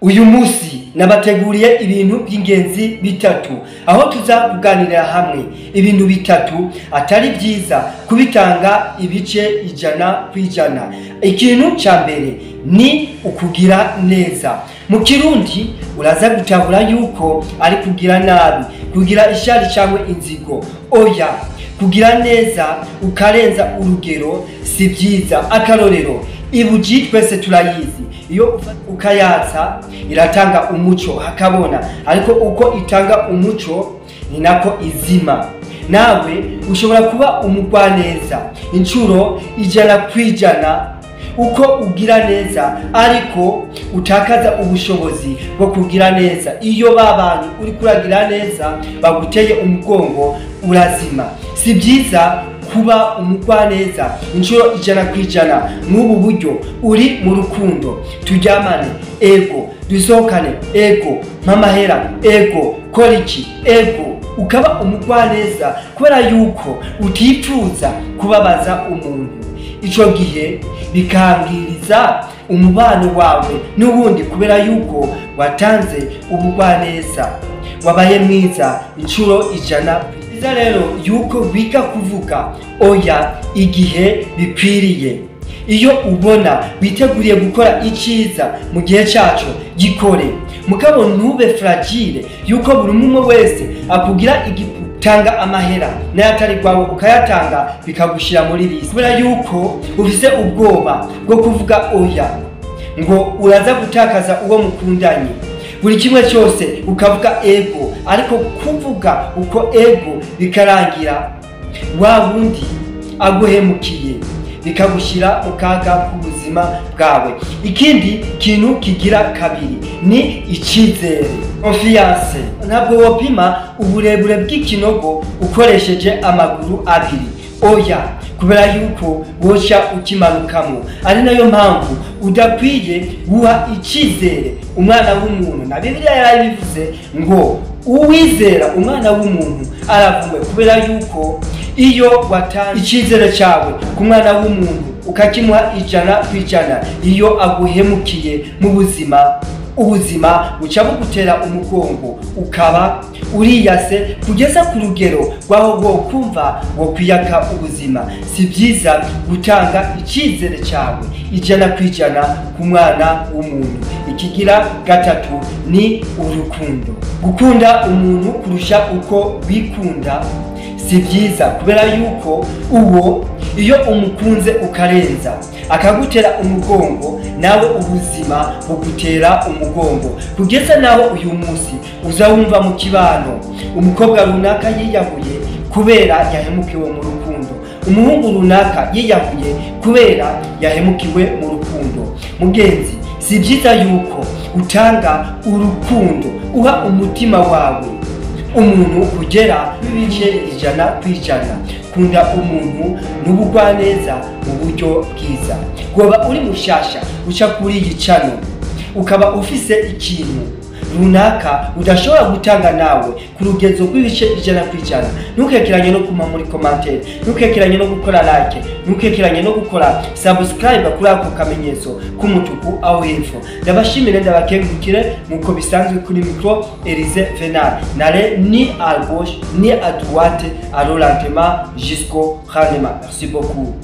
Uyu munsi nabateguriye ibintu by'ingenzi bitatu, aho tuza kuganirira hamwe ibintu bitatu atari byiza kubitanga ibice 100%. Ikintu cya mbere ni ukugira neza. Mu Kirundi uraza gutahura yuko ari kugira nabi, kugira ishari cyangwa inzigo. Oya, kugira neza ukarenza urugero si byiza. Akarorero, ibuji twese turayizi, iyo ukayatsa iratanga umuco hakabona, ariko uko itanga umuco ni nako izima. Nawe ushobora kuba umugwaneza inshuro 100% uko ugira neza, ariko utakaza ubushobozi bwo kugira neza. Iyo babantu uri kuragira neza baguteye umugongo, urazima. Si byiza kuba umugwaneza inshuro 100%. Mw'ubu buryo uri mu rukundo, turyamane ego, dusohokane ego, mpamahera ego, kora iki ego, ukaba umugwaneza kubera yuko utipfuza kubabaza umuntu. Ico gihe bikangiriza umubano wawe n'ubundi, kubera yuko watanze ubugwaneza, wabaye mwiza inshuro 100. Byiza rero yuko wiga kuvuga oya igihe bikwiriye. Iyo ubona witeguriye gukora icyiza mu gihe cyacu, gikore. Mugabo ntube fragile yuko buri umwe wese akugira igitanga amahera n'ayatari gwawe ukayatanga bikagushira muri risi, kubera yuko ufise ubwoba bwo kuvuga oya, ngo uraza gutakaza uwo mukundanye. Buri kimwe cyose ukavuga ego, ariko kuvuga uko ego bikarangira wa wundi aguhemukiye, bikagushyira mu kaga k'ubuzima bwawe. Ikindi kintu kigira kabiri ni icyizere, confiance. Ntabwo wopima uburebure bw'ikinogo ukoresheje amaguru abiri, oya, kubera yuko woca ukimanukamo. Ari nayo mpamvu udakwiye guha icyizere umwana w'umuntu, na Bibiliya yarabivuze ngo uwizera umwana w'umuntu aravumwe, kubera yuko iyo watanze icyizere cyawe ku mwana w'umuntu ukakimuha 100%, iyo aguhemukiye mu buzima, ubuzima buca bugutera umugongo, ukaba uriyase kugeza ku rugero rwaho wo kumva wo kwiyaka ubuzima. Si byiza gutanga icyizere cyawe 100% ku mwana w'umuntu. Ikigira gatatu ni urukundo. Gukunda umuntu kurusha uko wikunda si byiza, kubera yuko uwo iyo umukunze ukarenza akagutera umugongo, nawe ubuzima bugutera umugongo, kugeza naho uyu munsi uza wumva mu kibano umukobwa runaka yiyahuye kubera yahemukiwe mu rukundo, umuhungu runaka yiyahuye kubera yahemukiwe mu rukundo. Mugenzi, si byiza yuko utanga urukundo, uha umutima wawe umuntu kugera ibice 100%. Kunda umuntu n'ubugwaneza mu buryo bwiza. Goba uri mushasha uca kuri iyi channel, ukaba ufise ikintu runaka udashobora gutanga nawe ku rugezo rw'ibice 100%, ntukekeranye no kuma muri commentaire, ntukekeranye no gukora like, ntukekeranye no gukora subscribe kuri ako kamenyetso k'umutuku aho hepfo. Ndabashimire, ndabakengurukire nkuko bisanzwe. Kuri micro Elise Venal, n'allez ni à gauche ni à droite, allons lentement jusqu'au rendement. Merci beaucoup.